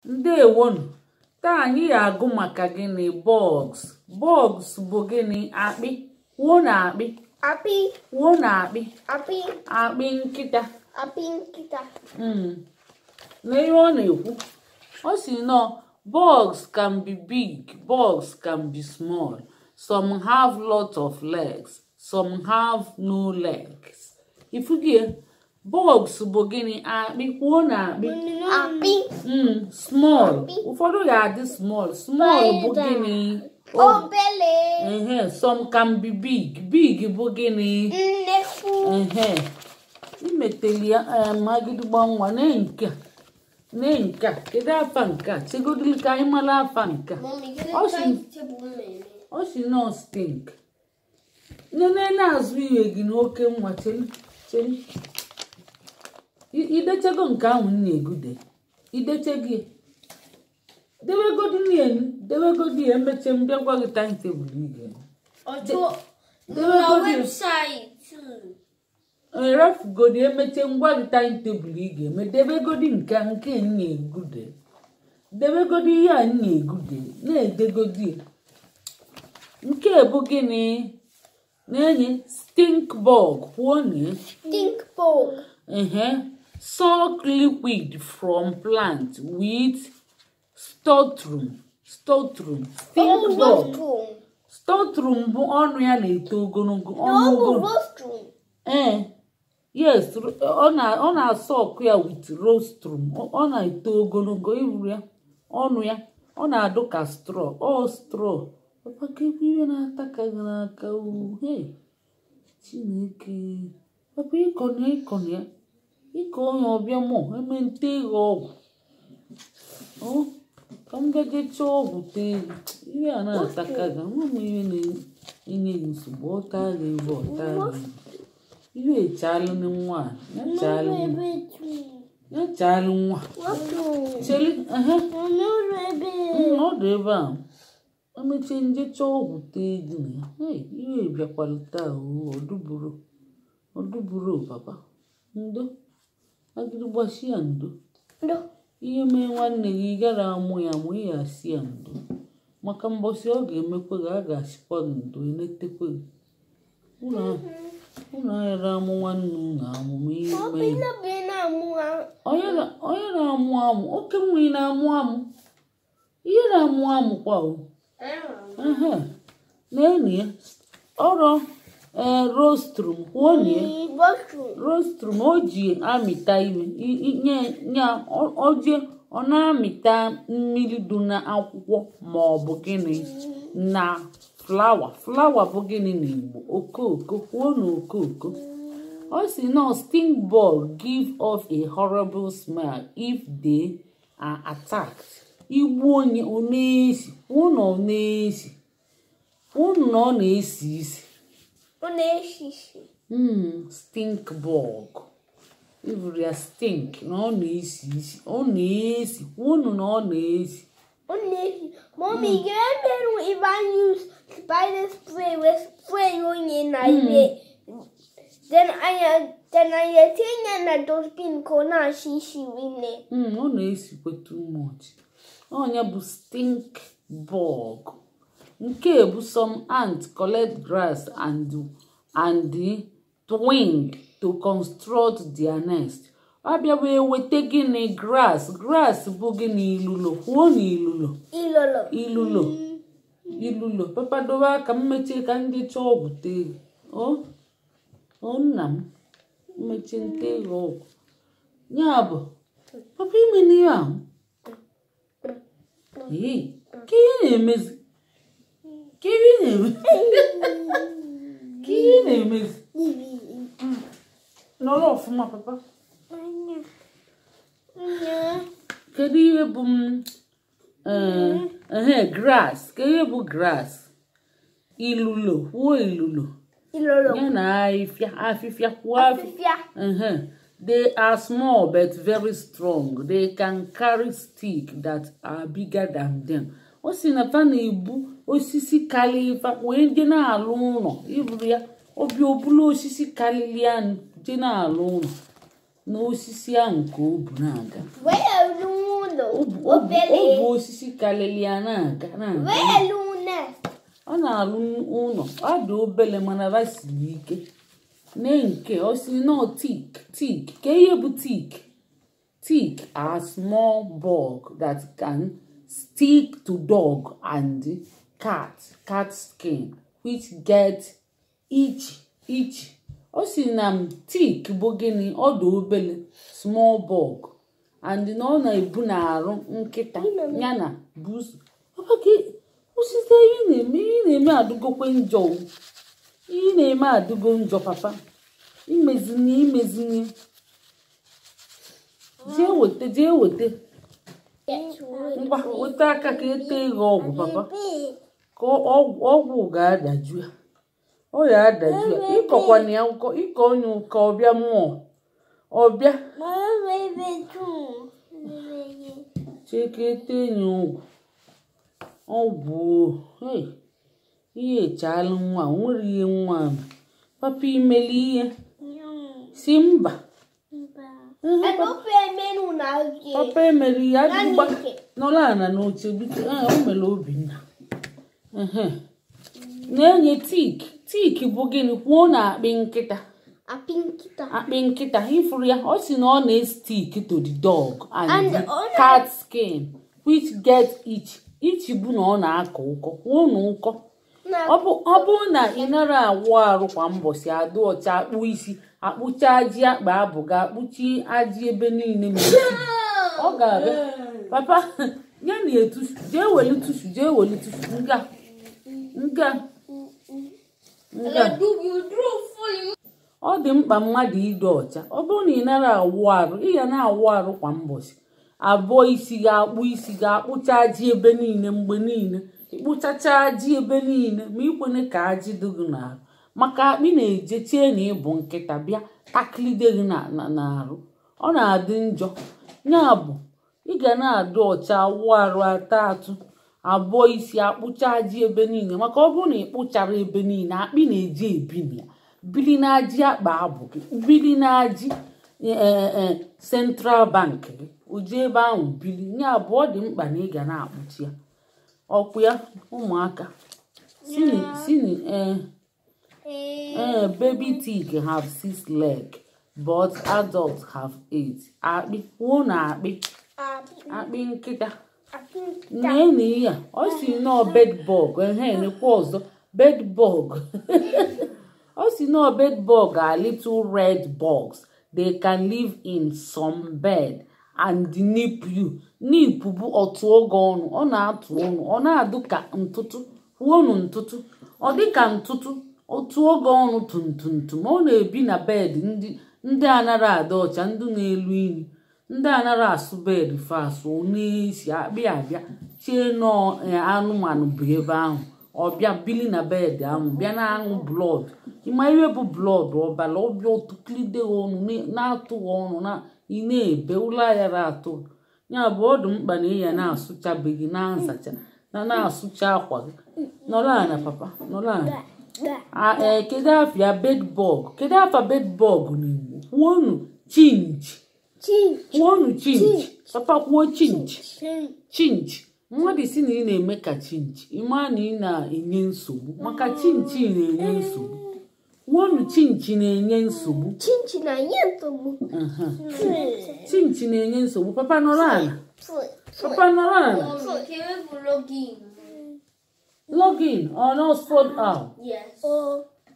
Ndewonu. Taa anyị ga-agụ maka gịnị? Bugs. Bugs bụ gịnị? Akpị. Kwuo na akpị. Akpị. Kwuo na akpị. Akpị. Akpị nkịta. Akpị nkịta. Na ihe ọ na-ekwu, ọ sị nọ bugs can be big, bugs can be small. Some have lot of legs, some have no legs. Ifugie, bugs bụ gịnị? Akpị. Kwuo na akpị. Akpị. Small. Ụfọdụ ga-adị small. Small bụ gịnị? Obele. Ehe, some can be big. Big bụ gịnị? Nnekwu. Ehe, imeteli ya magịdịgba nwa na nke a, na nke a. Kedu afa nke a? Chegodili ka anyị mara afa nke a. Ọ si nọ stink. Nene na-azụ ihe gị n'oke nwa. Cheli, cheli. Idechego nke ahụ m na-egude? Idechego ya? Debegodi n'elu, debegodi ya. Emeche m bịa gwa gị timetable ị ga-eme. Na website. Erefugodi, emeche ngwa gị timetable ị ga-eme. Debegodi nke m na-egude. Debegodi ihe a m na-egude, na-edegodi ya. Nke bụ gịnị na-enye? Stink bug. Kwuo na ya. Stink bug. Ehe, suck liquid from plant with rostrum. Rostrum, stink bug. Rostrum. Rostrum bụ ọnụ ya na-eto ogologo ọnụ. Ọ bụ ogologo rostrum. Ee, yes, ọ na-asọ ọkụ ya with rostrum. Ọ na-eto ogologo. Iburu ya, ọnụ ya ọ na-adụ ka straw. Ọ straw. Papa, kekwa ihe na-ata ka gị n'aka? Hey, Chineke! Papa, ịkọ na ịkọ na ya, ịkọ onye ọbịa mụ eme nte ịghọ ọgwụ. Ọ ka m gaje chọọ ọgwụ tee gị. Ihe a na-ataka gị, nwa m, ihe na-enye gị nsogbu. Ọ taa gị ebe ọ taa gị ihe echalụ nwa a, ya chalụ nwa, ya chalụ nwa. Cheli, ehe. Ọ dị ebe a. Emechie nje chọọ ọgwụ tee gị na ya. Hey, ihe bịakwala taa o. Ọdụburu, ọdụburu. Papa, ndo. Agịrịgbashi ya, ndo. Ihe mee nwanne gị, ị gara amụ ya amụ, ị ga-asị ya ndo, maka mbọsị ọ ga-emekwe gị, a ga-asịkwa gị ndo. Enetekwe gị unu aghara amụ nwanne unu amụ ma ihe mee onye na-amụ amụ. Oke nwa, ị na-amụ amụ, ihe na-amụ amụ kwa o. Ehe, na-enu ya ọrọ. Ee, rostrum. Kwuo na ya. Rostrum o ji amịta ime nye ya. O je ọ na-amịta mmiri dị n'akwụkwọ ma ọ bụ gịnị? Na flower. Flower bụ gịnị n'Igbo? Okooko. Kwuo na okooko. Ọ sị na stink bug give off a horrible smell if they are attacked. Igbu onye, ọ na-esi. Kwuo na ọ na-esi. Kwuo na ọ na-esi isi. Ọ na-esi isi. Stink bug. Iburu ya, stink na ọ na-esi isi. Ọ na-esi. Kwuonu na ọ na-esi. Ọ na-esi. Mommy, ga-emerụ if I use spider spray with spray onye na ihe. Then I etinye na dustbin ka ọ na-esi isi rinne. Ọ na-esikwa too much. Onye bụ stink bug. Nke bụ some ant collect grass and twig to construct their nest. Ọ bịa wee weta gịnị? Grass. Grass bụ gịnị? Ilulo. Kwuo na ilulo. Ilolo. Ilulo, ilulo. Papa, dobe aka. Mmechie ka ndị chọọ ọgwụ tee gị. O o, nna m, mmechie nte gị ọgwụ. Ya bụ papa, ime n'ihe ahụ. Ee, ka ihe na-emezi, ka ihe na-eme, ka ihe na-emezi. Nọrọ ọfụma, papa. Kedu ihe bụ m ee ehe, grass? Kedu ihe bụ grass? Ilulo. Kwuo ilulo. Ilolo. Ya na ahịfịa, afịfịa. Kwuo afịfịa. Afịfịa. They are small but very strong. They can carry stick that are bigger than them. O si na fa na-ebu osisi karịrị fa wee je na-alụ ụlọ. Iburu ya obi obulu osisi karịrị ya je na-alụ ụlọ, na osisi ahụ ka o bu na-aga. Wee rụ ụlọ. ụlọ O bu obere. o bu osisi karịrị ya na-aga na-aga. Wee lu nest. Ọ na-alụ ụlọ. Ọ dị obele mana ba siri ike. Ne nke ọ si nọ tick. Tick ka ihe bụ tick. Tick are small bug that can stick to dog and cat skin, which get itchy itchy. Ọ si na m tick bụ gịnị? Ọ dị obele, small bug, and na ọ na-ebu n'arụ nkịta ya na busu. Papa gị osisi, ihe ị na-eme, ihe ị na-eme adụgokwe njọ o. Ihe ị na-eme adụgo njọ, papa. Imezinye, imezinye, jee weta, jee weta. Ngwa, weta aka ka ete gị ọgwụ, papa, ka ọgwụ ga-adaju ya. Ọ ya adaju ya. Ịkọkwana ya ụkọ, ịkọ onye ụka ọbịa mmụọ ọbịa. Chee ka ete ya ọgwụ, ọgwụ o. Hey, ihe echala nwa o nwere ihe nwa a ma. Papa, imeli ihe si mba. Papa emere ihe adịgba nọrọ ala n'oche, biko. Ee, o mere Obinna. Ehe. Na-enye tick. Tick bụ gịnị? Kwuo na akpị nkịta. Akpị nkịta, ifuru ya. Ọ sị na ọ na-stick to the dog and And the cat skin, which get itch. Itch bụ na ọ na-akọ ụkọ. Kwuo na ụkọ. Ọ bụrụ na ị nara awụ arụ kwa mbọsị, adụ ọcha, akpụ isi, akpụcha ajị akpa abụga, akpụchi ajị ebe niile, ma isi ọ ga-abịa. Papa ya na etusu, jee welu tissue, jee welu tissue. Nga nga nga. Ọ dị mkpa mmadụ ịdị ọcha. Ọ bụrụ na ị nara awụ arụ, ị ga na-awụ arụ kwa mbọsị, abụọ isi gị, akpụ isi gị, akpụcha ajị ebe niile mgbe niile, ịkpụchacha ajị ebe niile, ma ikwene ka ajị dị gị n'arụ, maka akpị na-eje chee na ịbụ nkịta, bịa takilide gị na n'arụ. Ọ na-adị njọ. Ya bụ ị ga na-adị ọcha, awụ arụ, ata atụ, abụọ isi, akpụcha ajị ebe niile, maka ọ bụrụ na ị kpụchara ebe niile, akpị na-eji ebi na ya, bili na ajị akpa abụ gị, bili na ajị ee Central Bank gị, oji ebe ahụ bili. Ya bụ ọ dị mkpa na ị ga na-akpụchi ya. Ọkwụ ya, ụmụaka sini sini. Ee ee, baby tick have six leg, but adults have eight. Akpị, kwuo na akpị. Akpị nkịta. Nee na ihe a, ọ si nọọ bed bug. Ehe, nekwa ọzọ, bed bug. Ọ si nọọ bed bug are little red bugs. They can live in some bed and nip you. Nip bụ otu oge ọnụ ọ na-atụ ọnụ, ọ na-adụ ka ntụtụ. Kwuonu ntụtụ. Ọ dị ka ntụtụ, otu oge ọnụ tumtumtum. Ọ na-ebi na bed ndị anara ada ọcha, ndị na-elu inyi, ndị anara asụ bed fasụ n'isi. Akpị abịa chie nọọ anụmanụ bụ ebe ahụ, ọbịa bili na bed ahụ, bịa na-aṅụ blood. Ịma ihe bụ blood? Ọbara. Ọbịa ọtụklide ọnụ, na-atụghị ọnụ na ị na-ebe ụlọ ayara atụ. Ya bụ ọ dị mkpa na ị ya na-asụchabeghị, na-azacha na na-asụcha akwa gị. Nọrọ ala, papa, nọrọ ala. Ee, kedu afịa bed bug? Kedu afa bed bug n'Igbo? Kwuonu chinchi. Kwuonu chinchi. Papa, kwuo chinchi. Chinchi. Mmadụ si na ị na-eme ka chinchi, ịma na ị na-enye nsogbu, maka chinchi na-enye nsogbu. Kwuonu chinchi na-enye nsogbu. Chinchi na-enye nsogbu. Chinchi na-enye nsogbu. Papa, nọrọ ala. Papa, nọrọ ala. Can we login? Login on Oxford app. Yes.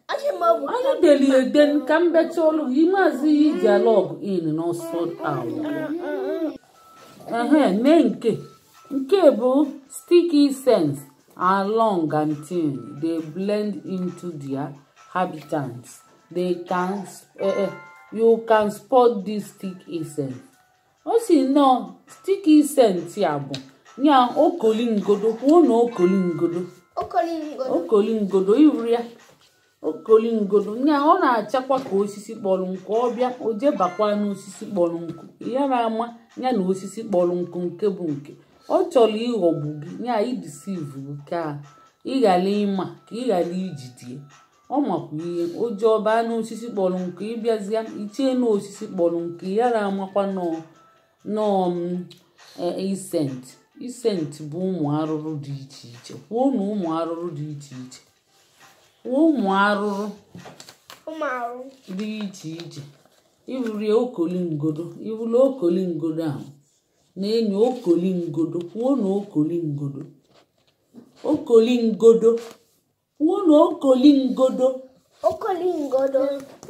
Anyị deli ede ka m becha olu gị maazị ihe iji log in n'Oxford app. Ehe, nee nke bụ sticky scents are long and thin. They blend into their habitats. They can you can spot this sticky scent. Ọ si nọọ sticky scent ya bụ ya okolingodo. Kwuo na okolingodo. Okolingodo, iru ya okolingodo nya, ọ na-achakwa ka osisi kpọrọ nkụ. Ọbịa o jebakwa n'osisi kpọrọ nkụ ya na-ama ya na osisi kpọrọ nkụ nke bụ nke ọ chọrọ ịghọgbu gị, ya ideceive gị ka ị ghara ịma, ka ị ghara ijidie. Ọ makwa ihe o ji ọba n'osisi kpọrọ nkụ. Ịbịazịa ichie n'osisi kpọrọ nkụ ya na-amakwa nọọ nọọ. Insect. Insect bụ ụmụ arụrụ dị iche iche. Kwuo na ụmụ arụrụ dị iche iche. Kwuo ụmụ arụrụ Ụmụ arụrụ dị iche iche. Iburu ya okolingodo. Ibulu okolingodo ahụ na-enyo okolingodo. Kwuo na okolingodo. Okolingodo. Kwuo na okolingodo. Okolingodo.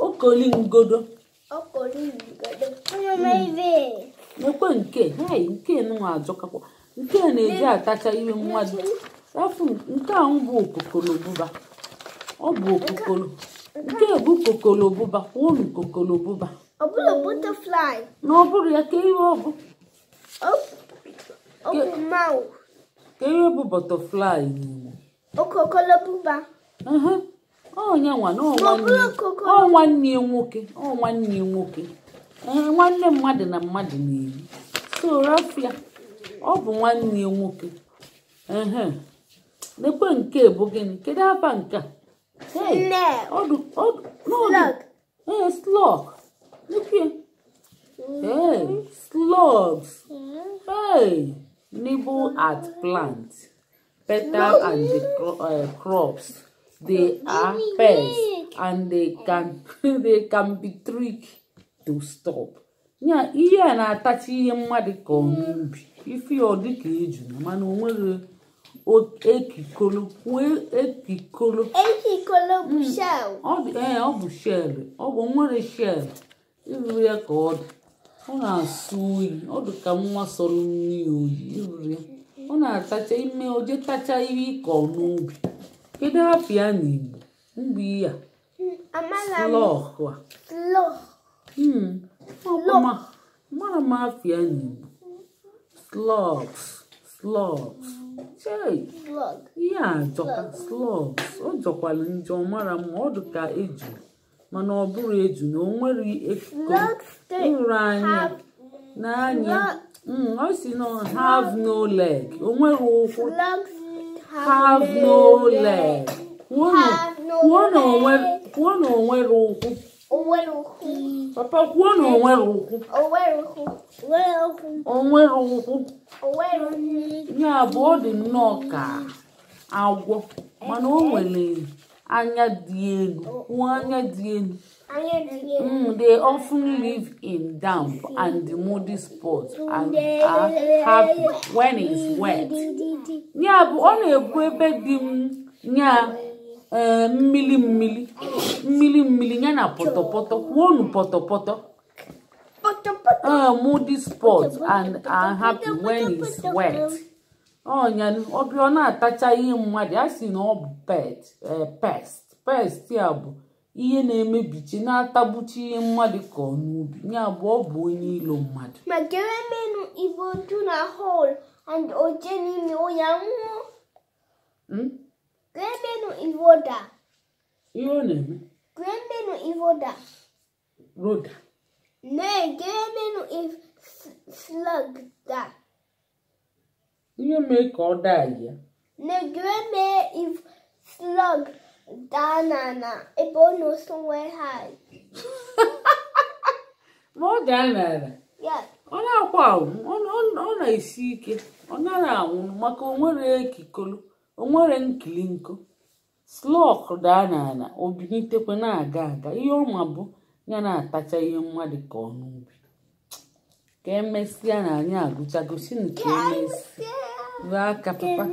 Okolingodo. Okolingodo. Onye mebe. Nekwe nke hei, nke nwa ajọkakwa. Nke na-eji atacha ihe mmadụ. Afụ nke ahụ bụ okokolobuba. Ọ bụ okokolo. Nke bụ kokolobuba. Kwuonu kokolobuba. Ọ bụla butterfly. Na ọ bụrụ ya, ka ihe ọ bụ? Ọ bụ mouse. Ka ihe bụ butterfly n'Igbo? Okokolobuba. Onye nwa na Ma ọ bụrụ kokolo. ọ nwanne ya nwoke. Ọ nwanne ya nwoke. Ee, nwanne mmadụ na mmadụ na-eyi. So rafia, ọ bụ nwanne ya nwoke. Ehe, nekwe nke bụ gịnị? Kedu afa nke a? Hey, Snail. ọ dị ọ dị no, ọ dị Slug. Ee, slug. Nekwe. Hey, slugs. Hey, nibble at plant petal and the crops. They are pests and they can be tricky to stop. Ya ihe a na-atacha ihe mmadụ ka ọ n'ubi. Ife ya ọ dị ka ejuna, mana o nwere ekikolo. Kwue ekikolo. Ekikolo bụ shell. Ọ dị, ee, ọ bụ shell. Ọ bụ nwere shell. Ịrụrụ ya ka ọ dị, ọ na-asụ oyi. Ọ dị ka nwa sọrọ nri oyi. Ịrụrụ ya, ọ na-atacha ime oje tacha ihe ịkọ n'ubi. Kedu hapụ ya n'Igbo mgbe ihe a? Amala m. Slug a. Slug. Mara m afịa n'Igbo. Slugs, slugs. Chei! Slug. Ihe a jọka. Slugs, ọ jọkwara njọ. Mara m, ọ dị ka eju, mana ọ bụrụ eju na o nwere ekikoro. Slugs Ịhụrụ anya have n'anya. Ọ si na have no leg. O nwere ụkwụ. Slugs Have no leg. Kwuo na Have no kwuo na o nwere leg. Kwuo na o nwere ụkwụ. O nwere ụkwụ. Papa, kwuo na o nwere ụkwụ. O nwere ụkwụ. O nwere ụkwụ. O nwere ụkwụ. O nwere ụkwụ. Ya bụ, ọ dị nnọọ ka agwọ, mana o nwere anya dị elu. Kwuo anya dị elu. Anya dị elu. They often live in damp and muddy spots and are happy when it's wet. Ya bụ, ọ na-ebu ebe dị m nya, ee, mmili mmili mmili mmili ya na pọtọpọtọ. Kwuonu pọtọpọtọ. Poto poto. Muddy spots and are happy when it's wet. Ọnya ọbịa, ọ na-atacha ihe mmadụ. A sị na ọ bụ pet pest. Pest ya bụ ihe na-emebichi, na-atagbuchi ihe mmadụ kọ n'ubi. Ya bụ, ọ bụ onye ilo mmadụ. Ma gere menu ibo du na hole and oje n'ime ya nwụọ. Gere menu ibo da. Ihe ọ na-eme? Gere menu ibo da. Roda. Ne, gere menu if slug da. Ihe mee ka ọ daa ya? Ne, gere me if slug da na na ebe ọ nọ somewhere high. Ma ọ daa n'ala. Yeah. Ọ na-akwa anwụ. Ọ na-esi ike. Ọ naghị anwụ maka o nwere ekikolo, o nwere nkilinko. Slug daa n'ala, o bilitekwa na-aga aga. Ihe ọma bụ ya na-atacha ihe mmadụ ka ọ n'ubi. Ka emesịa na anyị agụchago. Sinu ka emesịa. Rụọ aka, papa.